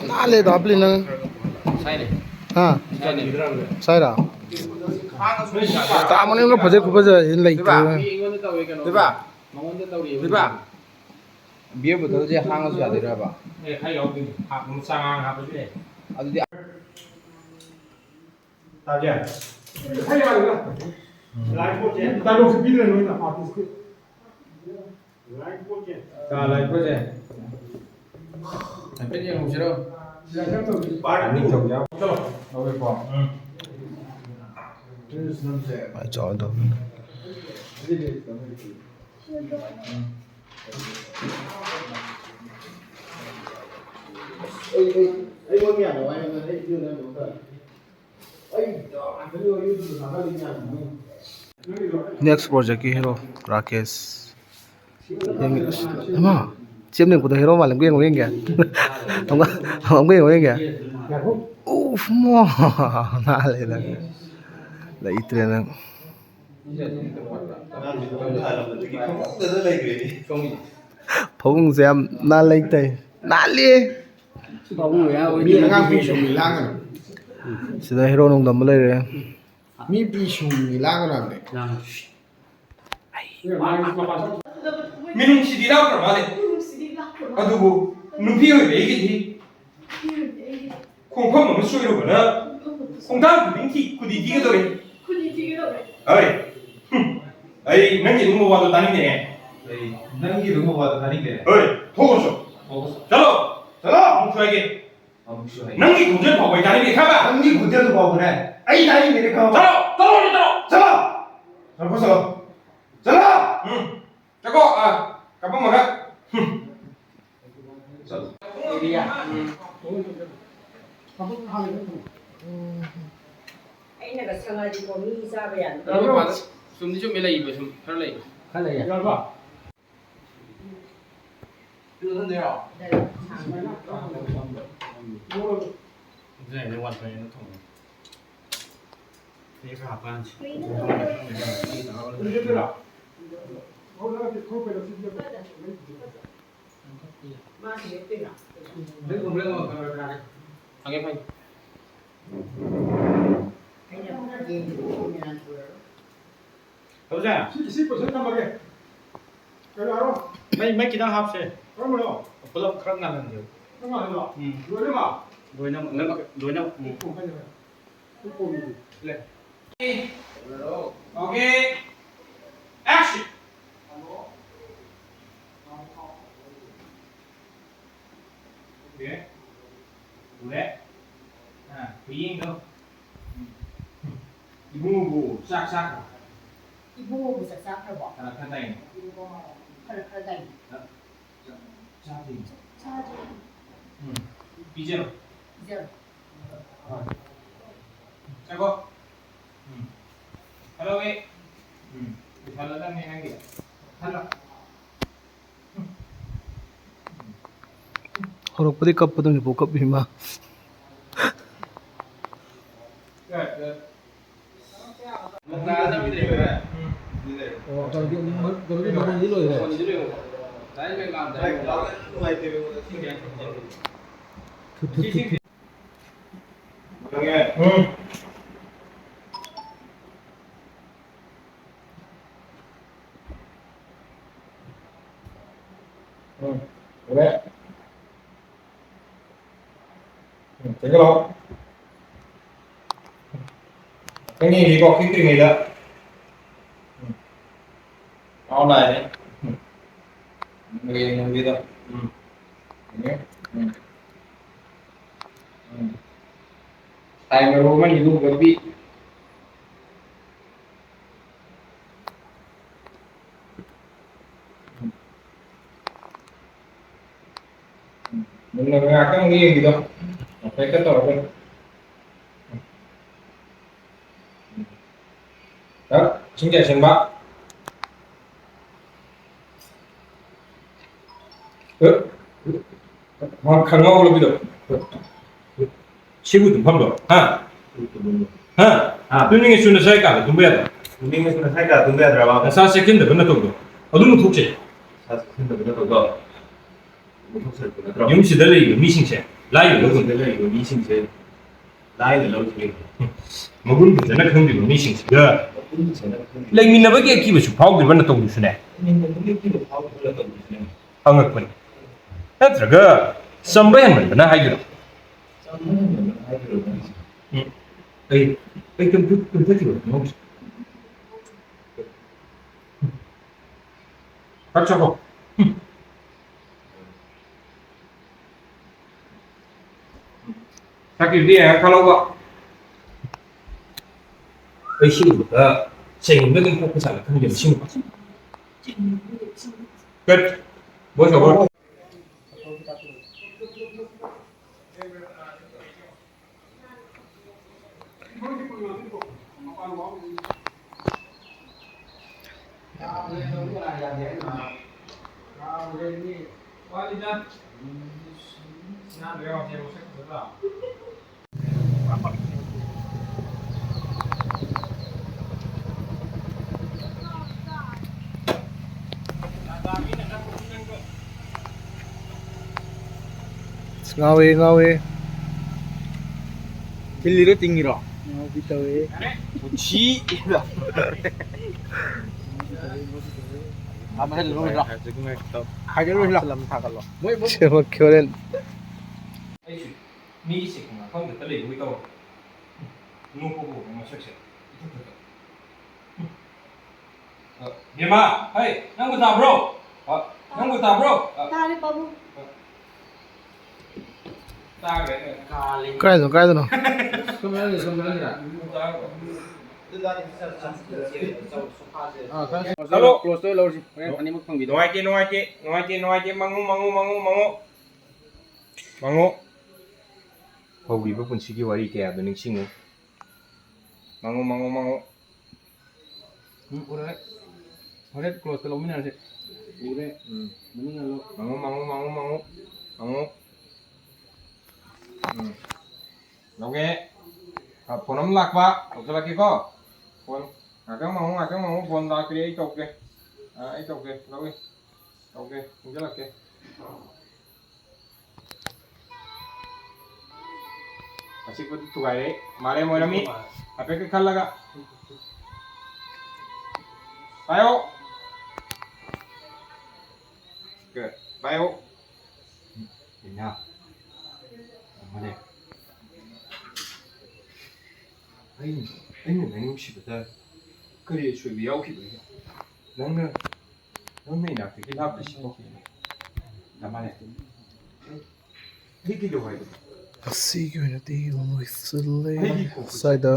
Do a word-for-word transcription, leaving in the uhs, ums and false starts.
ꯅꯥꯜꯂꯦꯗ happily ꯅꯪ꯫ ꯁꯥꯏꯅꯦ꯫ ꯍꯥ? ꯁꯥꯏꯅꯦ꯫ ꯁꯥꯏꯔꯥ? ꯀꯥ ꯃꯅꯨꯡꯗ ꯐꯖꯩ ꯈꯨꯐꯖ ꯂꯩꯇ꯭ꯔꯦ꯫ ꯏꯕꯥ꯫ ꯏꯕꯥ꯫ ꯏꯕꯥ꯫ ꯕꯤꯌꯔ ꯕꯣꯇꯜꯁꯦ ꯍꯥꯡꯉꯁꯨ ꯌꯥꯗꯣꯏꯔꯕ? ꯑꯦ, ꯈꯔ ꯌꯥꯎꯗꯣꯏꯅꯤ꯫ ꯍꯥꯞꯄ ꯆꯉꯥꯡ ꯍꯥꯞꯄꯁꯨ ꯌꯥꯏ꯫ ꯑꯗꯨꯗꯤ ꯇꯥꯒꯦ꯫ ꯈꯔ ꯌꯥꯎꯗꯣꯏꯅꯤ꯫ ꯂꯥꯏꯐ ꯕꯣꯠꯁꯦ꯫ ꯗꯥꯏꯂꯣꯛꯁꯦ ꯄꯤꯗ꯭ꯔꯦ ꯅꯣꯏꯅ ꯑꯥꯔꯇꯤꯁꯀꯤ꯫ ꯂꯥꯏꯐ ꯕꯣꯠꯁꯦ꯫ ꯀꯥ ꯂꯥꯏꯐ ꯕꯣꯠꯁꯦ꯫ ꯍꯥꯏꯐꯦꯠ ꯌꯦꯡꯍꯧꯁꯤꯔꯣ? Part two. ꯇꯧꯁꯦ꯫ ꯆꯠꯂꯣ꯫ ꯂꯧꯔꯦꯀꯣ꯫ ꯎꯝ꯫ ꯃꯥꯏ ꯆꯥꯎꯔ ꯇꯧꯕꯅꯤ꯫ ꯑꯩ, ꯑꯩ, ꯑꯩꯉꯣꯟꯗ ꯌꯥꯝ ꯅꯨꯡꯉꯥꯏ, ꯑꯩ ꯏꯟꯖꯣꯏ ꯌꯥꯝ ꯇꯧ ꯇꯥꯔꯦ꯫ ꯑꯩ ꯉꯥꯛꯇꯪꯗꯤ ꯋꯥꯔꯤ ꯑꯗꯨꯝ ꯁꯥꯟꯅꯔꯤ ꯃꯌꯥꯝꯁꯤꯡꯗꯣ꯫ Next project ꯀꯤ hero ꯔꯥꯀꯦꯁ꯫ ꯌꯦꯡꯒꯦ꯫ ꯑꯁ, ꯏꯃꯥ, ꯆꯦꯝꯅꯦ ꯀꯨꯗ hero ꯃꯥꯜꯂꯦ꯫ ꯑꯃꯨꯛ ꯌꯦꯡꯉꯨ, ꯌꯦꯡꯒꯦ꯫ ꯑꯃꯨꯛ, ꯑꯃꯨꯛ ꯌꯦꯡꯉꯨ, ꯌꯦꯡꯒꯦ꯫ ꯎꯐ, ꯃꯣ꯫ ꯅꯥꯜꯂꯦ ꯅꯪ꯫ ꯂꯩꯇ꯭ꯔꯦ ꯅꯪ꯫ ꯐꯃꯨꯡꯁꯦ ꯌꯥꯝ ꯅꯥꯟ ꯂꯩꯇꯦ꯫ ꯅꯥꯜꯂꯤ꯫ ꯐꯃꯨꯡ ꯃꯌꯥ ꯃꯤ ꯑꯣꯏꯗꯤ ꯑꯉꯥꯡ ꯐꯤ ꯁꯨꯝ ꯂꯥꯡꯒꯅꯨ꯫ ꯁꯤꯗ hero ꯅꯣꯡꯗꯝꯕ ꯂꯩꯔꯦ꯫ ꯃꯤ ꯐꯤ ꯁꯨꯝ ꯂꯥꯡꯒꯅꯨ ꯍꯥꯏꯕꯅꯦ꯫ ꯂꯥꯡꯒꯅꯨ꯫ ꯃꯤꯅꯨꯡꯁꯤꯗꯤ ꯂꯥꯛꯈ꯭ꯔ ꯃꯥꯜꯂꯦ꯫ ꯑꯗꯨꯕꯨ ꯅꯨꯄꯤ ꯑꯣꯏꯕ ꯑꯩꯒꯤꯗꯤ ꯈꯣꯡꯐꯝ ꯑꯃ ꯁꯣꯏꯔꯨꯕꯅ ꯈꯣꯡꯊꯥꯡ ꯈꯨꯗꯤꯡ ꯊꯤ-, ꯈꯨꯗꯤ ꯊꯤꯒꯗꯧꯔꯦ꯫ ꯈꯨꯗꯤ ꯊꯤꯒꯗꯧꯔꯦ꯫ ꯍꯣꯏ꯫ ꯍꯨꯝ꯫ ꯑꯩ ꯅꯪꯒꯤ ꯑꯗꯨꯒꯨꯝꯕ ꯋꯥꯗꯣ ꯇꯥꯅꯤꯡꯗꯦꯍꯦ꯫ ꯑꯩ ꯅꯪꯒꯤ ꯑꯗꯨꯒꯨꯝꯕ ꯋꯥꯗꯣ ꯇꯥꯅꯤꯡꯗꯦ꯫ ꯍꯣꯏ, ꯊꯣꯛꯎꯆꯣ꯫ ꯊꯣꯛꯎꯆꯣ꯫ ꯆꯠꯂꯣ꯫ ꯆꯠꯂꯣ꯫ ꯑꯃꯨꯛꯁꯨ ꯍꯥꯏꯒꯦ꯫ ꯑꯃꯨꯛꯁꯨ ꯍꯥꯏꯒꯦ꯫ ꯅꯪꯒꯤ ꯈꯣꯟꯖꯦꯜ ꯐꯥꯎꯕ ꯑꯩ ꯇꯥꯅꯤꯡꯗꯦ, ꯈꯪꯉꯕ? ꯅꯪꯒꯤ ꯈꯣꯟꯖꯦꯜꯗꯨ ꯐꯥꯎꯕꯅꯦ ꯑꯩ ꯇꯥꯅꯤꯡꯗꯦꯅꯦ, ꯈꯪꯉꯕ? ꯆꯠꯂꯣ꯫ ꯆꯠꯂꯣ, ꯆꯠꯂꯣ꯫ ꯆꯠꯂꯣ꯫ ꯆꯠꯂꯣ꯫ ꯆꯠꯂꯣ꯫ ꯎꯝ꯫ ꯆꯠꯈꯣ, ꯑꯥ, ꯀꯥꯄꯝꯃꯒ꯫ ꯍꯨꯝ꯫ ꯆꯠꯂꯣ꯫ ꯑꯩꯅꯒ ꯁꯪꯉꯗꯤꯀꯣ, ꯃꯤ ꯆꯥꯕ ꯌꯥꯅꯤ꯫ ꯀꯔꯝꯕ ꯃꯄꯥꯗ? ꯆꯨꯝꯗꯤ ꯆꯨꯝꯃꯦ, ꯂꯩꯕ ꯁꯨꯝ ꯈꯔ ꯂꯩꯕ꯫ ꯈꯔ ꯂꯩꯌꯦ꯫ ꯂꯩ, ꯁꯥꯡꯕ꯫ ꯑꯗꯨꯅ ꯑꯩꯅ ꯋꯥꯟ ꯄꯣꯏꯟ ꯑꯩꯠꯅ ꯊꯣꯡꯉꯦ꯫ ꯑꯩ ꯈꯔ ꯍꯥꯞꯄꯛꯑꯅꯤ꯫ ꯐꯪꯉꯦ, ꯐꯪꯉꯦ꯫ ꯇꯧꯁꯦ꯫ ꯁꯤ, ꯁꯤ ꯄꯨꯁꯤꯜ ꯊꯝꯃꯒꯦ꯫ ꯀꯩꯅꯣ ꯍꯥꯏꯔꯣ? ꯃꯩ, ꯃꯩ ꯈꯤꯇꯪ ꯍꯥꯞꯁꯦ꯫ ꯀꯔꯝꯕꯅꯣ? ꯄꯨꯂꯞ ꯈꯔ ꯉꯥꯜꯍꯟꯁꯦ꯫ ꯈꯔ ꯉꯥꯜꯍꯜꯂꯣ? ꯎꯝ꯫ ꯂꯣꯏꯅꯃꯛ? ꯂꯣꯏꯅꯃꯛ, ꯂꯣꯏꯅꯃꯛ, ꯂꯣꯏꯅꯃꯛ꯫ ꯎꯝ꯫ ꯄꯨꯡ ꯀꯩꯅꯣ? ꯄꯨꯡ ꯀꯣꯟꯒꯤ꯫ ꯂꯩ꯫ Okay. Action. ꯎꯔꯦ? ꯎꯔꯦ? ꯑꯥ, ꯈꯨꯌꯦꯡꯗꯣ꯫ ꯎꯝ꯫ ꯏꯕꯨꯡꯉꯣꯕꯨ ꯆꯥꯛ ꯆꯥꯈ꯭ꯔꯕꯣ? ꯏꯕꯨꯡꯉꯣꯕꯨ ꯆꯥꯛ ꯆꯥꯈ꯭ꯔꯕꯣ? ꯈꯔ ꯈꯔ ꯇꯥꯏꯅꯦ꯫ ꯈꯔ ꯈꯔ ꯇꯥꯏꯅꯦ꯫ ꯆꯥ-, ꯆꯥꯗ꯭ꯔꯤ꯫ ꯆꯥꯗ꯭ꯔꯤ꯫ ꯎꯝ꯫ ꯄꯤꯖꯔꯣ꯫ ꯄꯤꯖꯔꯣ꯫ ꯍꯣꯏ꯫ ꯆꯥꯈꯣ꯫ ꯎꯝ꯫ ꯍꯜꯂꯣ, ꯑꯦ꯫ ꯎꯝ꯫ ꯄꯩꯁꯥ ꯂꯧꯔꯝꯃꯦ ꯅꯪꯒꯤ꯫ ꯍꯜꯂꯣ꯫ ꯍꯧꯔꯛꯄꯗꯤ ꯀꯞꯄꯗꯣ ꯍꯧꯖꯤꯛꯐꯥꯎ ꯀꯞꯄꯤ ꯃꯥ꯫ ꯑꯣ, ꯀꯩꯅꯣꯒꯤ, ꯀꯩꯅꯣꯒꯤ ꯃꯈꯣꯟꯗꯤ ꯂꯣꯏꯔꯦ꯫ ꯊꯨꯠ, ꯊꯨꯠ, ꯊꯨꯠ, ꯊꯨꯠ꯫ ꯎꯝ꯫ ꯎꯝ, ꯎꯔꯦ꯫ ꯎꯝ, ꯆꯦꯟꯁꯤꯜꯂꯣ꯫ ꯉꯥꯛꯇꯪ ꯌꯦꯡꯁꯤꯀꯣ, ꯈꯤꯛꯇ꯭ꯔꯤꯉꯩꯗ꯫ ꯎꯝ꯫ ꯑꯥꯎ ꯂꯥꯛꯑꯦ꯫ ꯎꯝ꯫ ꯌꯦꯡꯉꯨꯒꯦꯗ꯫ ꯎꯝ꯫ ꯌꯦꯡꯉꯦ꯫ ꯎꯝ꯫ ꯎꯝ꯫ ꯁꯥꯏ ꯃꯔꯨ ꯑꯃꯅꯤ ꯑꯗꯨꯒꯨꯝꯕꯗꯤ꯫ ꯃꯨꯟꯅ ꯉꯥꯏꯍꯥꯛꯇꯪ ꯑꯃꯨꯛ ꯌꯦꯡꯈꯤꯗꯣ꯫ ꯍꯥꯏꯐꯦꯠꯀ ꯇꯧꯔꯒ꯫ ꯍꯥ? ꯏꯁꯤꯡ ꯀꯌꯥ ꯁꯦꯝꯕ? ꯍꯥ? ꯈꯪꯉꯥꯎ ꯂꯧꯕꯤꯗꯣ꯫ ꯁꯤꯕꯨ ꯇꯨꯝꯐꯝꯗꯣ? ꯍꯥ? ꯍꯥ? ꯍꯥ? ꯇꯨꯝꯅꯤꯡꯉꯁꯨ ꯅꯁꯥ ꯀꯥꯗ ꯇꯨꯝꯕ ꯌꯥꯗ꯭ꯔꯣ? ꯇꯨꯝꯅꯤꯡꯉꯁꯨ ꯅꯁꯥ ꯀꯥꯗ ꯇꯨꯝꯕ ꯌꯥꯗ꯭ꯔꯕ? ꯅꯁꯥ ꯆꯦꯛꯁꯤꯟꯗꯕ ꯅꯇꯧꯗꯣ꯫ ꯑꯗꯨ ꯂꯧꯊꯣꯛꯁꯦ꯫ ꯅꯁꯥ ꯆꯦꯛꯁꯤꯟꯗꯕ ꯅꯇꯧꯗꯣ꯫ ꯌꯨꯝꯁꯤꯗ ꯂꯩꯔꯤꯕ ꯃꯤꯁꯤꯡꯁꯦ ꯂꯥꯏꯅ ꯂꯧꯈꯤꯕ꯫ ꯌꯨꯝꯁꯤꯗ ꯂꯩꯔꯤꯕ ꯃꯤꯁꯤꯡꯁꯦ ꯂꯥꯏꯅ ꯂꯧꯈꯤꯕ꯫ ꯃꯒꯨꯟ ꯐꯖꯅ ꯈꯪꯗ꯭ꯔꯤꯕ ꯃꯤꯁꯤꯡꯁꯤꯒ ꯃꯒꯨꯟ ꯐꯖꯅ ꯈꯪꯗ꯭ꯔꯤꯕ꯫ ꯂꯩꯃꯤꯟꯅꯕꯒꯤ ꯑꯀꯤꯕꯁꯨ ꯐꯥꯎꯗ꯭ꯔꯤꯕ ꯅꯇꯧꯗꯨꯁꯨꯅꯦ꯫ ꯂꯩꯃꯤꯟꯅꯕꯒꯤ ꯑꯀꯤꯕ ꯐꯥꯎꯗ꯭ꯔꯤꯕ ꯅꯇꯧꯗꯨꯁꯨꯅꯦ꯫ ꯑꯉꯛꯄꯅꯤ꯫ ꯅꯠꯇ꯭ꯔꯒ ꯆꯝꯕ ꯍꯦꯟꯃꯟꯕꯅ ꯍꯥꯏꯗꯣꯏꯔꯣ? ꯆꯝꯕ ꯍꯦꯟꯃꯟꯕꯅ ꯍꯥꯏꯗꯣꯏꯔꯣ ꯅꯪꯒꯤꯁꯦ? ꯎꯝ꯫ ꯑꯩ, ꯑꯩ ꯇꯨꯝꯊ-, ꯇꯨꯝꯊꯈꯤꯕ ꯈꯪꯍꯧꯗ꯭ꯔꯦ꯫ ꯆꯥꯛ ꯆꯥꯈꯣ꯫ ꯆꯥꯛꯈꯤꯕꯗꯤ ꯌꯥꯏ, ꯈꯜꯍꯧꯕ꯫ ꯑꯩ ꯁꯤ ꯎꯕꯗ ꯆꯩꯅꯤꯡꯕ ꯑꯗꯨꯝ ꯄꯣꯛꯄ ꯁꯥꯠꯂꯦ, ꯈꯪꯗꯦ, ꯁꯤ ꯅꯨꯄꯥꯁꯦ꯫ ꯀꯠ꯫ Voice over. ꯑꯁ, ꯉꯥꯎꯋꯦ, ꯉꯥꯎꯋꯦ꯫ ꯊꯤꯜꯂꯤꯔꯣ, ꯇꯤꯡꯉꯤꯔꯣ? ꯉꯥꯎꯕꯤ ꯇꯧꯋꯦ꯫ ꯄꯨꯟꯁꯤ꯫ ꯍꯥꯏꯗꯤ ꯂꯣꯏ ꯂꯥꯎ꯫ ꯍꯥꯏꯗꯤ ꯂꯣꯏ ꯂꯥꯎ꯫ ꯐꯤꯂꯝ ꯊꯥꯒꯠꯂꯣ꯫ ꯃꯣꯏ, ꯃꯣꯏ꯫ ꯁꯦꯝꯃꯛꯀꯦ ꯍꯣꯔꯦꯟ꯫ ꯑꯩꯁꯨ ꯃꯤꯒꯤ ꯆꯦꯛ ꯃꯐꯝꯗꯇ ꯂꯩꯕꯒꯤ ꯇꯧꯔꯦ꯫ ꯅꯣꯛꯄꯕꯨ ꯃꯁꯛꯁꯦ ꯏꯊꯛ ꯊꯛꯀꯠ꯫ ꯑ, ꯕꯦꯝꯃ, ꯍꯩ, ꯅꯪꯕꯨ ꯇꯥꯕ꯭ꯔꯣ? ꯑ, ꯅꯪꯕꯨ ꯇꯥꯕ꯭ꯔꯣ? ꯑ, ꯇꯥꯔꯦ, ꯄꯥꯕꯨꯡ꯫ ꯑ, ꯇꯥꯈ꯭ꯔꯦ꯫ ꯀꯥꯏꯗꯅꯣ, ꯀꯥꯏꯗꯅꯣ? ꯁꯣꯝꯗ ꯂꯩ, ꯁꯣꯝꯗ ꯂꯩ꯫ ꯇꯥꯈ꯭ꯔꯦ꯫ ꯑꯥ, ꯈꯔ ꯍꯜꯂꯣ꯫ Close ꯇꯧꯔ ꯂꯧꯔꯁꯤ꯫ ꯍꯣꯔꯦꯟ ꯑꯅꯤꯃꯛ ꯐꯪꯕꯤꯗꯣ꯫ ꯅꯨꯡꯉꯥꯏꯇꯦ, ꯅꯨꯡꯉꯥꯏꯇꯦ, ꯅꯨꯡꯉꯥꯏꯇꯦ, ꯃꯉꯨ, ꯃꯉꯨ, ꯃꯉꯨ, ꯃꯉꯨ꯫ ꯃꯉꯨ꯫ ꯍꯧꯈꯤꯕ ꯄꯨꯟꯁꯤꯒꯤ ꯋꯥꯔꯤ ꯀꯌꯥꯗꯨ ꯅꯤꯡꯁꯤꯡꯉꯨ꯫ ꯃꯉꯨ, ꯃꯉꯨ, ꯃꯉꯨ꯫ ꯎꯝ, ꯎꯔꯦ꯫ ꯍꯣꯔꯦꯟ close ꯇ ꯂꯧꯃꯤꯟꯅꯔꯁꯦ꯫ ꯎꯔꯦ꯫ ꯎꯝ꯫ ꯃꯅꯤꯡ ꯍꯜꯂꯣ꯫ ꯃꯉꯨ, ꯃꯉꯨ, ꯃꯉꯨ, ꯃꯉꯨ, ꯃꯉꯨ꯫ ꯎꯝ꯫ ꯂꯧꯒꯦ꯫ ꯑ, phone ꯑꯃ ꯂꯥꯛꯄ꯫ ꯇꯧꯁꯜꯂꯛꯀꯦꯀꯣ꯫ Phone꯫ ꯉꯥꯛꯇꯪ ꯃꯉꯨ, ꯉꯥꯛꯇꯪ ꯃꯉꯨ, phone ꯂꯥꯛꯇ꯭ꯔꯤ, ꯑꯩ ꯇꯧꯒꯦ꯫ ꯑ, ꯑꯩ ꯇꯧꯒꯦ꯫ ꯂꯧꯏ꯫ ꯇꯧꯒꯦ꯫ ꯈꯣꯝꯖꯜꯂꯛꯀꯦ꯫ ꯑꯆꯤꯛꯄꯗꯨ ꯊꯨꯒꯥꯏꯔꯦ꯫ ꯃꯥꯂꯦꯝ ꯑꯣꯏꯔꯝꯃꯤ꯫ ꯍꯥꯏꯐꯦꯠꯀ ꯈꯜꯂꯒ꯫ ꯄꯥꯏꯌꯣ꯫ ꯀ-, ꯄꯥꯏꯌꯣ꯫ ꯏꯅꯥ꯫ ꯑꯃꯅꯦ꯫ ꯑꯩꯅ, ꯑꯩꯅ ꯅꯪ ꯅꯨꯡꯁꯤꯕꯗ ꯀꯔꯤ ꯑꯁꯣꯏꯕ ꯌꯥꯎꯈꯤꯕꯒꯦ? ꯅꯪꯅ, ꯅꯪꯅ ꯏꯅꯥꯛꯇꯒꯤ ꯂꯥꯞꯄꯤꯁꯤꯕꯣ? ꯅꯃꯥꯅꯦ꯫ ꯑꯩ ꯀꯩꯗꯧ ꯍꯥꯏꯕꯅꯣ? ꯑꯁꯤꯒꯤ ꯑꯣꯏꯅꯗꯤ ꯂꯣꯏꯁꯤꯜꯂꯦ꯫ ꯑꯩꯒꯤ ꯀꯣꯛꯁꯦ ꯁ꯭ꯋꯥꯏꯗ꯫